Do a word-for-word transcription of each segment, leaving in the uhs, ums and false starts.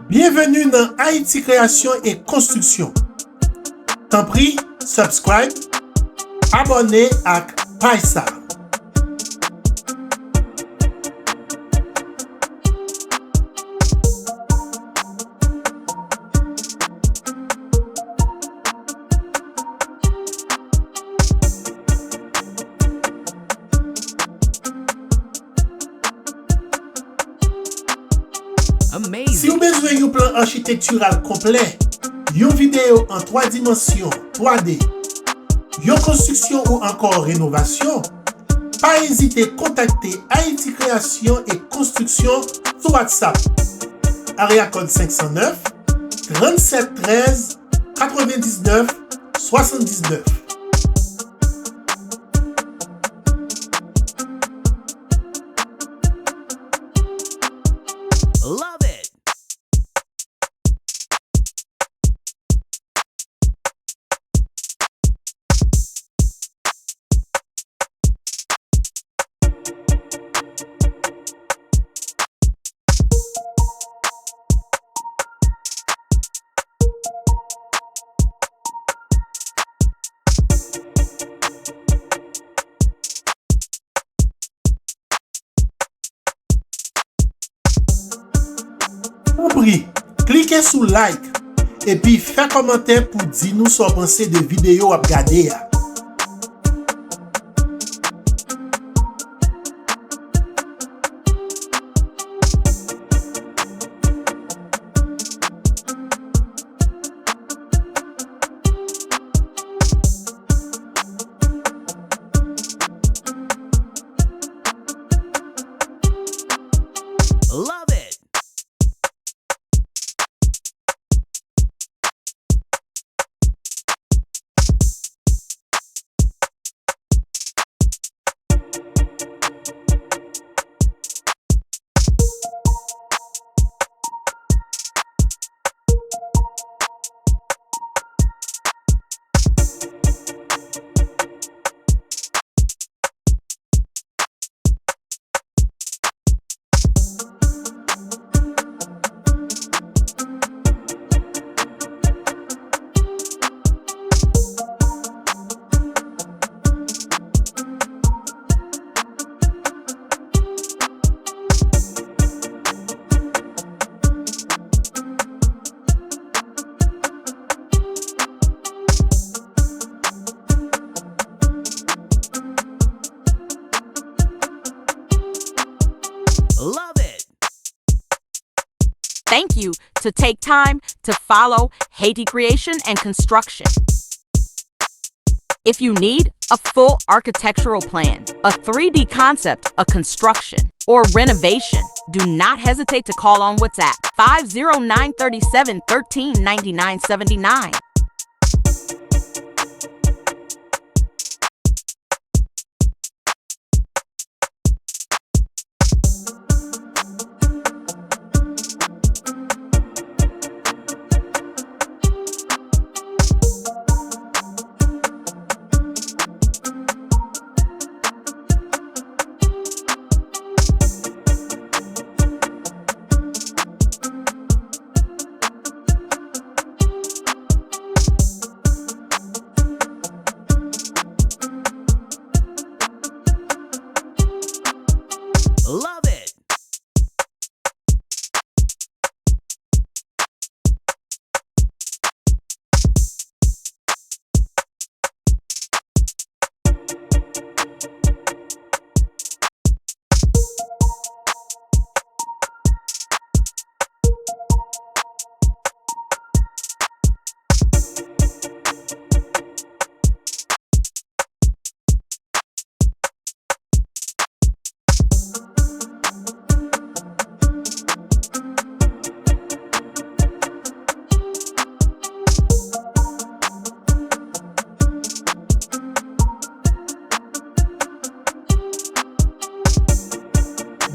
Byenveni nan Ayiti Kreyasyon e Konstriksyon. Tanpri, subscribe, abòne ak paj sa. Si w bezwen yon plan achitektiral konplè, yon videyo an twa dimansyon, twa D, yon konstriksyon ou ankò renovasyon, pa ezite kontakte Ayiti Kreyasyon e Konstriksyon sou WhatsApp. Area code senk san nèf, trannsèt trèz, katrevendiznèf, swasanndiznèf. Love it! Tanpri, klike sou like epi fè kòmantè pou di nou sa w panse de videyo w ap gade a. Love it! Love it! Thank you to take time to follow Haiti Creation and Construction. If you need a full architectural plan, a three D concept of construction, or renovation, do not hesitate to call on WhatsApp five zero nine, thirty-seven, thirteen, ninety-nine, seventy-nine. Love it!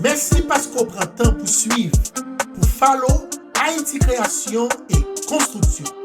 Mèsi paske w pran tan pou swiv, pou follow Ayiti Kreyasyon e Konstriksyon.